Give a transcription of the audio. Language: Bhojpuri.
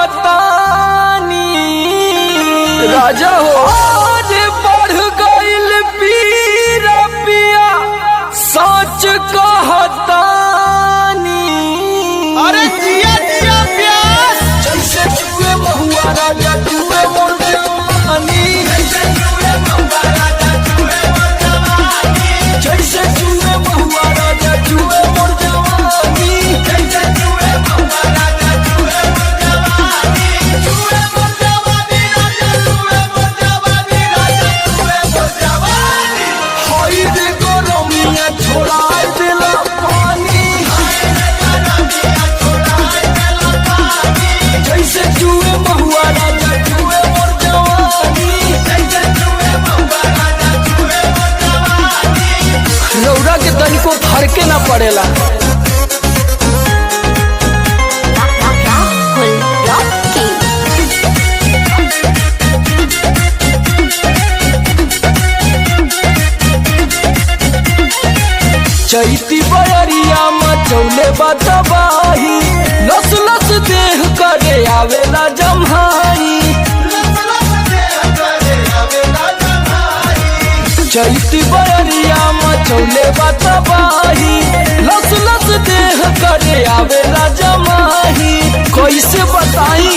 कहतानी राजा हो आज बढ़ गइल पीरा पिया सच कहतानी। अरे जिया जिया प्यास। जैसे चूहे महुआ राजा चूहे मोर जवानी। जैसे चूहे महुआ राजा चूहे मोर जवानी। हई रे गरमिया छोड़ाई देला पानी। जैसे चूहे महुआ राजा चूहे मोर जवानी। रौरा के तनिको फरके ना पड़ेला। Rahul Rocky. Chaiti बयरिया मचौले बतबाही लस लस देह करे आवेला जम्हाई। चैती बयरिया मचौले बतबाही लस लस देह करे आवेला जमाही। कैसे बताई